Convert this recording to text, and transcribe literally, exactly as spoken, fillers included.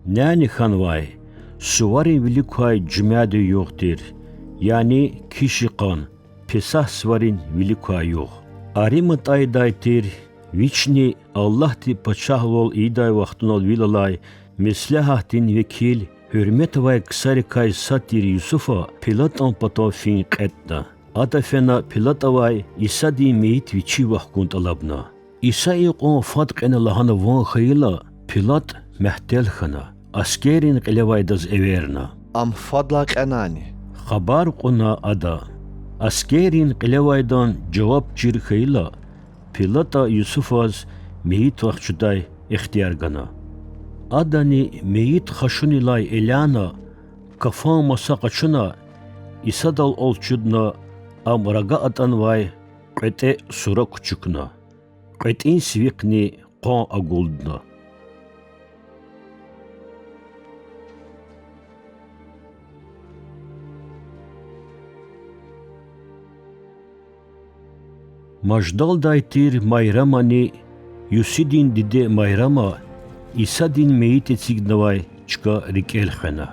Няни хьанвай, суварин вилик квай жуьмядин югъ тир, яни киш йикъан, Песагь суварин вилик квай югъ. Ариматайдай тир, вични Аллагьди пачагьвал ийидай вахтунал вил алай меслягьатдин векил, гьуьрмет авай ксарикай сад тир Юсуфа ПилатӀан патав фин кьетӀна. Ада фена ПилатӀавай Исадин мейит вичи вахкун тӀалабна. Иса икьван фад кьена лагьана ван хьайила, ПилатӀ мягьтел хьана, аскеррин кьилевайдаз эверна: Ам фадлай кьенани? хабар кьуна ада. Аскеррин кьилевайдан жаваб чир хьайила, ПилатӀа Юсуфаз мейит вахчудай ихтияр гана. Адани мейит хашунилай элянна, кафан маса къачуна, Исадал алчудна, ам рага атӀанвай кьветӀе сура кучукна. КьветӀин сивихъни къван агулдна. Маждалдай тир Майрамани Юсидин диде Майрама Исадин мейит эцигнавай чка рикӀел хвена.